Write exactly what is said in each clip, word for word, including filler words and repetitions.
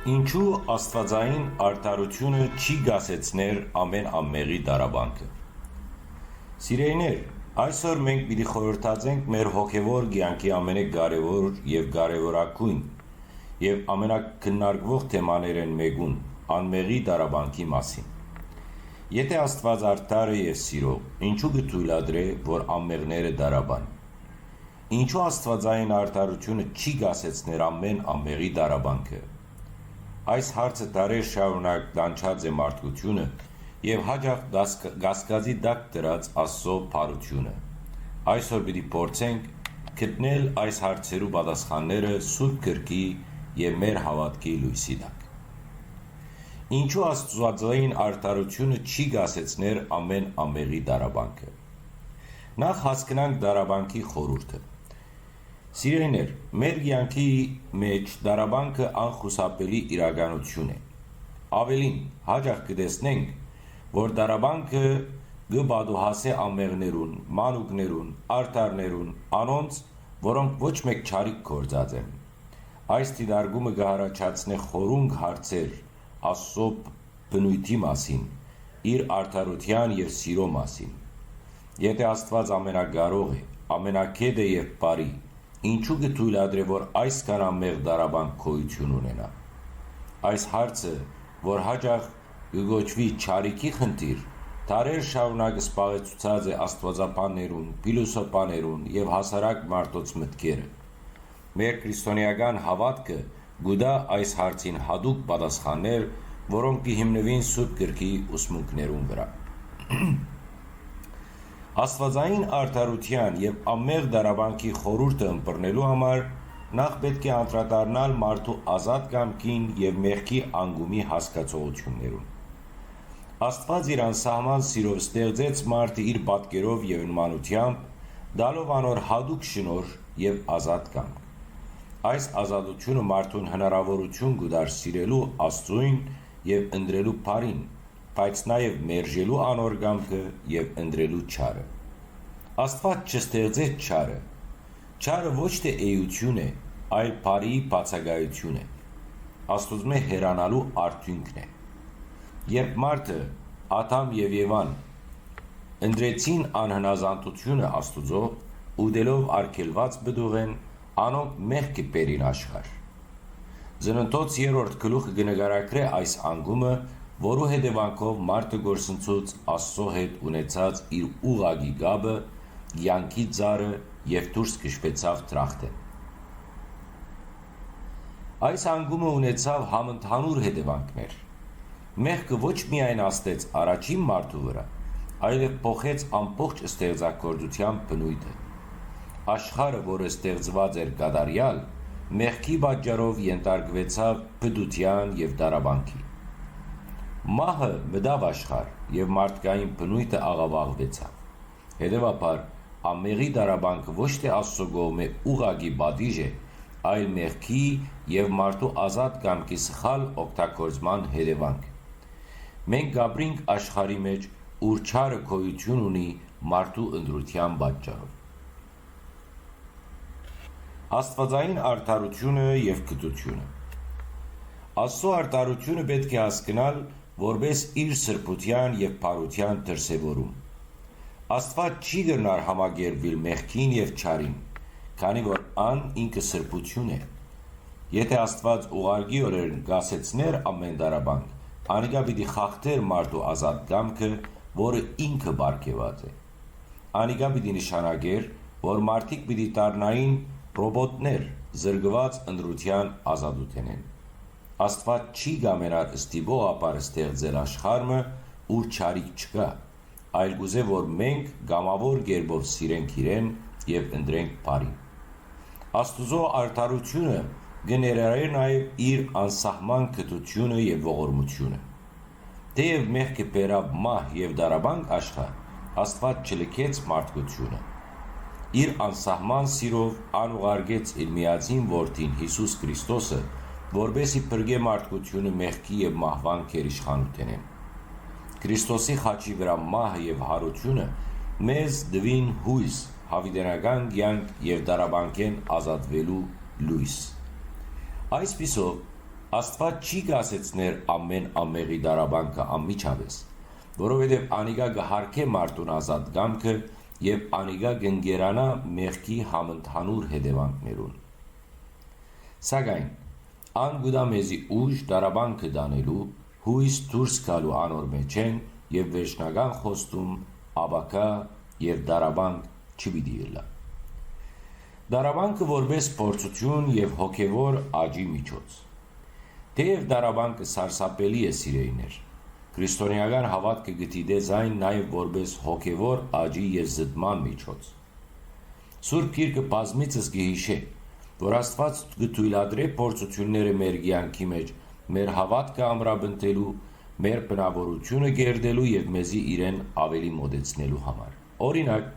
Ինչու աստուածային արդարութիւնը չի կասեցներ ամէն անմեղի տառապանքը։ Սիրելիներ, այսօր մենք պիտի խորհրդածենք մեր հոգեվոր կեանքի ամենակարեւոր եւ կարեւորագոյն եւ ամենակննարկուող թեմաներէն մէկուն՝ անմեղի տառապանքի մասին։ Եթէ Աստուած արդար է եւ սիրող, ինչու կը թոյլատրէ, որ անմեղները տառապան։ Ինչու աստուածային արդարութիւնը չի կասեցներ ամէն անմեղի տառապանքը։ Այս հարցը դարեր շարունակ տանջած է մարդկութիւնը եւ յաճախ կասկածի տակ դրած Աստուծոյ բարութիւնը։ Այսօր պիտի փորձենք գտնել այս հարցերու պատասխանները Սուրբ Գրքի եւ մեր հաւատքի լոյսի տակ։ Ինչու աստուածային արդարութիւնը չի կասեցներ ամէն անմեղի տառապանքը։ Նախ հասկնանք տառապանքի խորհուրդը։ Սիրելիներ, մեր կեանքի մէջ տառապանքը անխուսափելի իրականութիւն է։ Աւելին, յաճախ կը տեսնենք, որ տառապանքը կը պատուհասէ անմեղներուն, մանուկներուն, արդարներուն, անոնց, որոնք ոչ մէկ չարիք գործած են։ Այս դիտարկումը կը յառաջացնէ խորունկ հարցեր Աստուծոյ բնոյթի մասին, իր արդարութեան եւ սիրո մասին։ Եթէ Աստուած ամենակարող է, ամենակէտ է եւ բարի, ինչու կը թոյլատրէ, որ այսքան անմեղ տառապանք գոյութիւն ունենայ։ Այս հարցը, որ յաճախ կը կոչուի չարիքի խնդիր, դարեր շարունակ զբաղեցուցած է աստուածաբաններուն, փիլիսոփաներուն եւ հասարակ մարդոց մտքերը։ Մեր քրիստոնէական հաւատքը կու տայ այս հարցին յատուկ պատասխաններ, որոնք կը հիմնուին Սուրբ Գրքի ուսմունքներուն վրայ։ Աստուածային արդարութեան եւ անմեղ տառապանքի խորհուրդը ըմբռնելու համար նախ պէտք է անդրադառնալ մարդու ազատ կամքին եւ մեղքի անկումի հասկացողութիւններուն։ Աստուած իր անսահման սիրով ստեղծեց մարդը իր պատկերով եւ նմանութեամբ, տալով անոր յատուկ շնորհ եւ ազատ կամք։ Այս ազատութիւնը մարդուն հնարաւորութիւն կու տար սիրելու Աստուծոյն եւ ընտրելու բարին, բայց նաեւ մերժելու անոր կամքը եւ ընտրելու չարը։ Աստուած չստեղծեց չարը։ Չարը ոչ թէ էութիւն է, այլ բարիի բացակայութիւն է, Աստուծմէ հեռանալու արդիւնքն է։ Երբ մարդը, Ադամ եւ Եվան, ընտրեցին անհնազանդութիւնը Աստուծոյ, ուտելով արգելուած պտուղէն, անոնք մեղքը բերին աշխարհ։ Ծննդոց երրորդ գլուխը կը նկարագրէ այս անկումը, որու հետեւանքով մարդը կորսնցուց Աստուծոյ հետ ունեցած իր ուղղակի կապը, կեանքի ծառը եւ դուրս քշուեցաւ դրախտէն։ Այս անկումը ունեցաւ համընդհանուր հետեւանքներ։ Մեղքը ոչ միայն ազդեց առաջին մարդու վրայ, այլեւ փոխեց ամբողջ ստեղծագործութեան բնոյթը։ Աշխարհը, որը ստեղծուած էր կատարեալ, մեղքի պատճառով ենթարկուեցաւ փտութեան եւ տառապանքի։ Մահը մտաւ աշխարհ եւ մարդկային բնոյթը աղաւաղուեցաւ։ Հետեւաբար, անմեղի տառապանքը ոչ թէ Աստուծոյ կողմէ ուղղակի պատիժ է, այլ մեղքի եւ մարդու ազատ կամքի սխալ օգտագործման հետեւանք։ Մենք կ'ապրինք աշխարհի մէջ, ուր չարը գոյութիւն ունի մարդու ընտրութեան պատճառով։ Աստուածային արդարութիւնը եւ գթութիւնը։ Աստուծոյ արդարութիւնը պէտք է հասկնալ որպէս իր սրբութեան եւ բարութեան դրսեւորում։ Աստուած չի կրնար համակերպուիլ մեղքին եւ չարին, քանի որ ան ինքը սրբութիւն է։ Եթէ Աստուած ուղղակիօրէն կասեցներ ամէն տառապանք, անիկա պիտի խախտէր մարդու ազատ կամքը, որը ինքը պարգեւած է։ Անիկա պիտի նշանակէր, որ մարդիկ պիտի դառնային ռոբոտներ, զրկուած ընտրութեան ազատութենէն։ Աստուած չի կամենար ստիպողաբար ստեղծել աշխարհ մը, ուր չարիք չկայ, այլ կ'ուզէ, որ մենք կամաւոր կերպով սիրենք իրեն եւ ընտրենք բարին։ Աստուծոյ արդարութիւնը կը ներառէ նաեւ իր անսահման գթութիւնը եւ ողորմութիւնը։ Թէեւ մեղքը բերաւ մահ եւ տառապանք աշխարհ, Աստուած չլքեց մարդկութիւնը։ Իր անսահման սիրով ան ուղարկեց իր միածին Որդին Յիսուս Քրիստոսը, որպէս զի փրկէ մարդկութիւնը մեղքի եւ մահուան գերիշխանութենէն։ Քրիստոսի խաչի վրայ մահը եւ յարութիւնը մեզ տուին յոյս, յաւիտենական կեանք եւ տառապանքէն ազատուելու լոյս։ Այսպիսով, Աստուած չի կասեցներ ամէն անմեղի դարաբանքը անմիջապէս, որովհետեւ անիկա կը յարգէ մարդուն ազատ կամքը եւ անիկա կ'ընկերանայ մեղքի համընդհանուր հետեւանքներուն։ Սակայն ան կու տայ մեզի ուժ դարաբանքը տանելու, յոյս դուրս գալու անոր մէջէն եւ վերջնական խոստում, ապագայ եւ դարաբանք չպիտի ըլլայ։ Դարաբանքը որպէս փորձութիւն եւ հոգեւոր աճի միջոց։ Թէեւ դարաբանքը սարսափելի է, սիրելիներ, քրիստոնէական հաւատքը կը դիտէ զայն նաեւ որպէս հոգեւոր աճի եւ զտման միջոց։ Սուրբ Գիրքը բազմիցս կը յիշէ, որ Աստուած կը թոյլատրէ փորձութիւնները մեր կեանքի մէջ, մեր հաւատքը ամրապնդելու, մեր բնաւորութիւնը կերտելու եւ մեզի իրեն աւելի մօտեցնելու համար։ Օրինակ,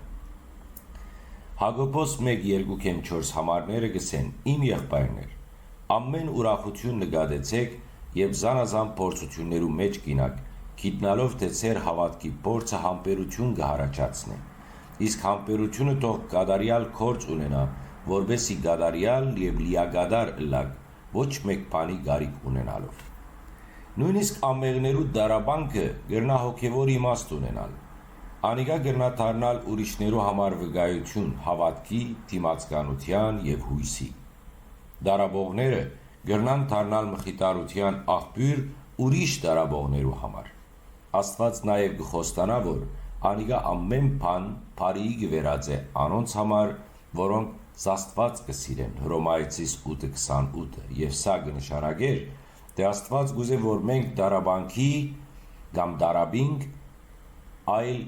Յակոբոս մէկ, երկու կամ չորս համարները կ'ըսեն. «Իմ եղբայրներ, ամէն ուրախութիւն նկատեցէք եւ զանազան փորձութիւններու մէջ կ'իյնաք, գիտնալով թէ ձեր հաւատքի փորձը համբերութիւն կը յառաջացնէ, իսկ համբերութիւնը թող կատարեալ գործ ունենայ, որպէս զի կատարեալ եւ լիակատար ըլլաք, ոչ մէկ բանի կարիք ունենալով»։ Նոյնիսկ անմեղներու դարաբանքը կրնայ հոգեւոր իմաստ ունենալ։ Անիկա կրնայ դառնալ ուրիշներու համար վկայութիւն հաւատքի, դիմացականութեան եւ յոյսի։ Դարաբողները կրնան դառնալ մխիթարութեան աղբիւր ուրիշ դարաբողներու համար։ Աստուած նաեւ կը խոստանայ, որ անիկա ամէն բան բարիի կը վերածէ անոնց համար, որոնք զԱստուած կը սիրեն, Հռոմայեցիս ութը քսանութը, եւ սա կը նշանակէր, թէ Աստուած կ'ուզէ, որ մենք դարաբանքի կամ դարաբինք, այլ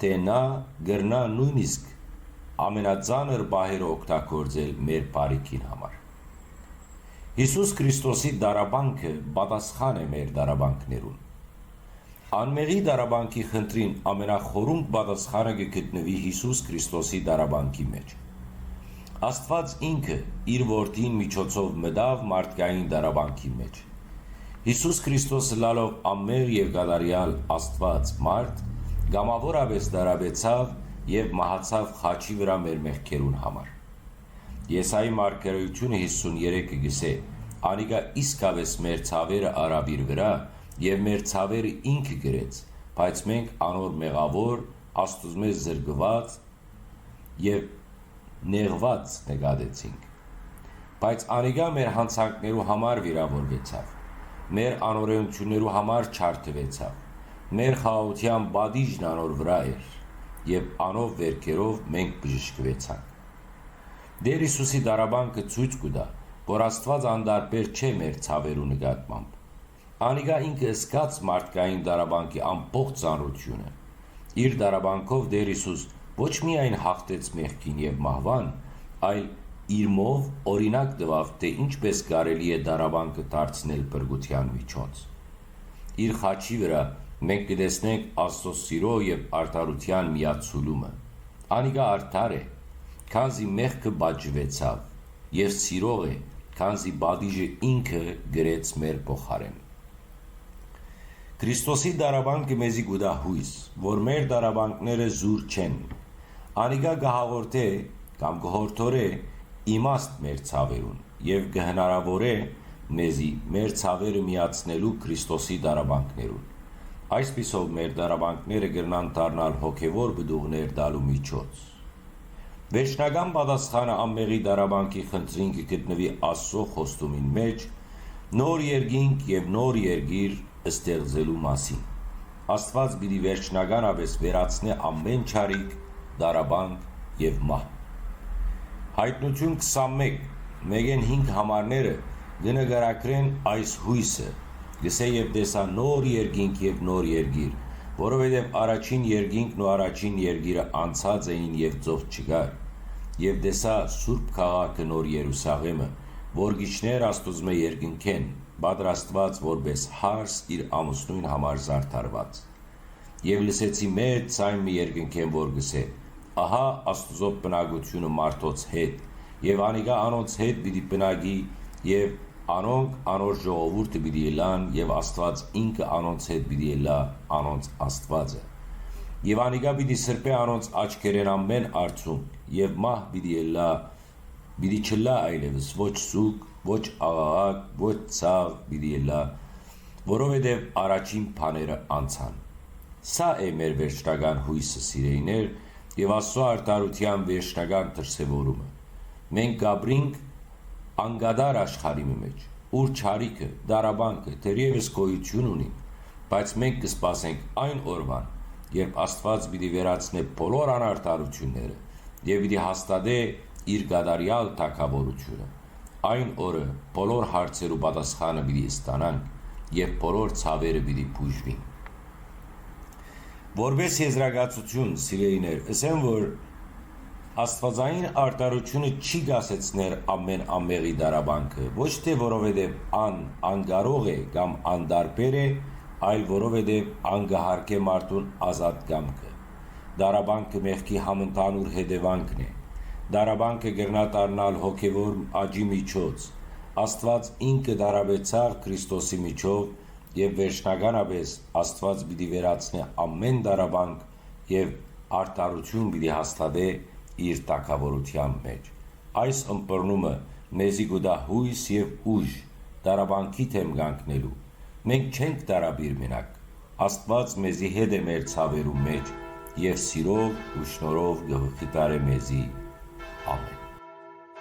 թէ նա կրնայ նոյնիսկ ամենածանր պահերը օգտագործել մեր բարիքին համար։ Յիսուս Քրիստոսի դարաբանքը պատասխան է մեր դարաբանքներուն։ Անմեղի դարաբանքի խնդրին ամենախորունկ պատասխանը կը գտնուի Յիսուս Քրիստոսի դարաբանքի մէջ։ Աստուած ինքը իր որդին միջոցով մտաւ մարդկային դարաբանքի մէջ։ Յիսուս Քրիստոս, ըլլալով անմեղ եւ կատարեալ Աստուած մարդ, կամաւորապէս դարաբեցաւ եւ մահացաւ խաչի վրայ մեր մեղքերուն համար։ Եսայի մարգարէութիւնը հիսուն երեքը կ'ըսէ. «Անիկա իսկապէս մեր ցաւերը առաւ իր վրայ եւ մեր ցաւերը ինքը կրեց, բայց մենք անոր մեղաւոր, Աստուծմէ զրկուած եւ նեղուած նկատեցինք։ Բայց անիկա մեր յանցանքներու համար վիրաւորուեցաւ, մեր անօրէնութիւններու համար ջարդուեցաւ, մեր խաղաղութեան պատիժն անոր վրայ էր, եւ անով վերքերով մենք բժշկուեցանք»։ Տէր Յիսուսի դարաբանքը ցոյց կու տայ, որ Աստուած անտարբեր չէ մեր ցաւերու նկատմամբ։ Անիկա ինքը զգաց մարդկային դարաբանքի ամբողջ ծանրութիւնը։ Իր դարաբանքով Տէր Յիսուս ոչ միայն յաղթեց մեղքին եւ մահուան, այլ իրմով օրինակ տուաւ, թէ ինչպէս կարելի է դարաբանքը դարձնել փրկութեան միջոց։ Իր խաչի վրայ մենք կը տեսնենք Աստծոյ սիրոյ եւ արդարութեան միացուլումը։ Անիկա արդար է, քանզի մեղքը պատժուեցաւ, եւ սիրող է, քանզի պատիժը ինքը կրեց մեր փոխարէն։ Քրիստոսի դարաբանքը մեզի կու տայ յոյս, որ մեր դարաբանքները զուր չեն։ Անիկա կը հաղորդէ կամ կը յորդորէ իմաստ մեր ցաւերուն եւ կը հնարաւորէ մեզի մեր ցաւերը միացնելու Քրիստոսի դարաբանքներուն։ Այսպիսով, մեր դարաբանքները կրնան դառնալ հոգեւոր պտուղներ տալու միջոց։ Վերջնական պատասխանը անմեղի դարաբանքի խնդրին կը գտնուի Աստծոյ խոստումին մէջ, նոր երկինք եւ նոր երկիր ստեղծելու մասին։ Աստուած պիտի վերջնականապէս վերացնէ ամէն չարիք, դարաբանք եւ մահ։ Յայտնութիւն քսանմէկ, մէկէն հինգ համարները կը նկարագրեն այս յոյսը, կ'ըսէ. «Եւ տեսայ նոր երկինք եւ նոր երկիր, որովհետեւ առաջին երկինքն ու առաջին երկիրը անցած էին եւ ծով չկար։ Եւ տեսայ Սուրբ Քաղաքը, նոր Երուսաղէմը, որ կ'իջնէր Աստուծմէ երկնքէն, պատրաստուած որպէս հարս իր ամուսնոյն համար զարդարուած։ Եւ լսեցի մեծ ձայն մը երկնքէն, որ կ'ըսէ. Ահա Աստուծոյ բնակութիւնը մարդոց հետ, եւ անիկա անոնց հետ պիտի բնակի, եւ անոնք անոր ժողովուրդը պիտի ըլլան, եւ Աստուած ինքը անոնց հետ պիտի ըլլայ, անոնց Աստուածը։ Եւ անիկա պիտի սրբէ անոնց աչքերէն ամէն արցունք, եւ մահ պիտի ըլլայ Պիտի չըլլայ այլեւս ոչ սուգ, ոչ աղաղակ, ոչ ցաւ պիտի ըլլայ, որովհետեւ առաջին բաները անցան։ Սա է մեր վերջնական յոյսը, սիրելիներ, եւ Աստուծոյ արդարութեան վերջնական դրսեւորումը։ Մենք կ'ապրինք անկատար աշխարհի մը մէջ, ուր չարիքը, դարաբանքը թերեւս գոյութիւն ունին, բայց մենք կը սպասենք այն օրուան, երբ Աստուած պիտի վերացնէ բոլոր անարդարութիւնները եւ պիտի հաստատէ իր կատարեալ թագաւորութիւնը։ Այն օրը բոլոր հարցերու պատասխանը պիտի ստանանք եւ բոլոր ցաւերը պիտի բուժուին։ Որպէս եզրակացութիւն, սիրելիներ, ըսեմ, որ աստուածային արդարութիւնը չի կասեցներ ամէն անմեղի դարաբանքը, ոչ թէ որովհետեւ ան անկարող է կամ անտարբեր է, այլ որովհետեւ ան կը յարգէ մարդուն ազատ կամքը։ Դարաբանքը մեղքի համընդհանուր հետեւանքն է։ Դարաբանքը կրնայ դառնալ հոգեւոր աճի միջոց։ Աստուած ինքը դարաբեցաւ Քրիստոսի միջով եւ վերջնականապէս Աստուած պիտի վերացնէ ամէն դարաբանք եւ արդարութիւն պիտի հաստատէ իր թագաւորութեան մէջ։ Այս ըմբռնումը մեզի կու տայ յոյս եւ ուժ դարաբանքի դէմ կանգնելու։ Մենք չենք դարապիր մենակ։ Աստուած մեզի հետ է մեր ցաւերու մէջ եւ սիրով ու շնորհով կը խթարէ մեզի։ Ամէն։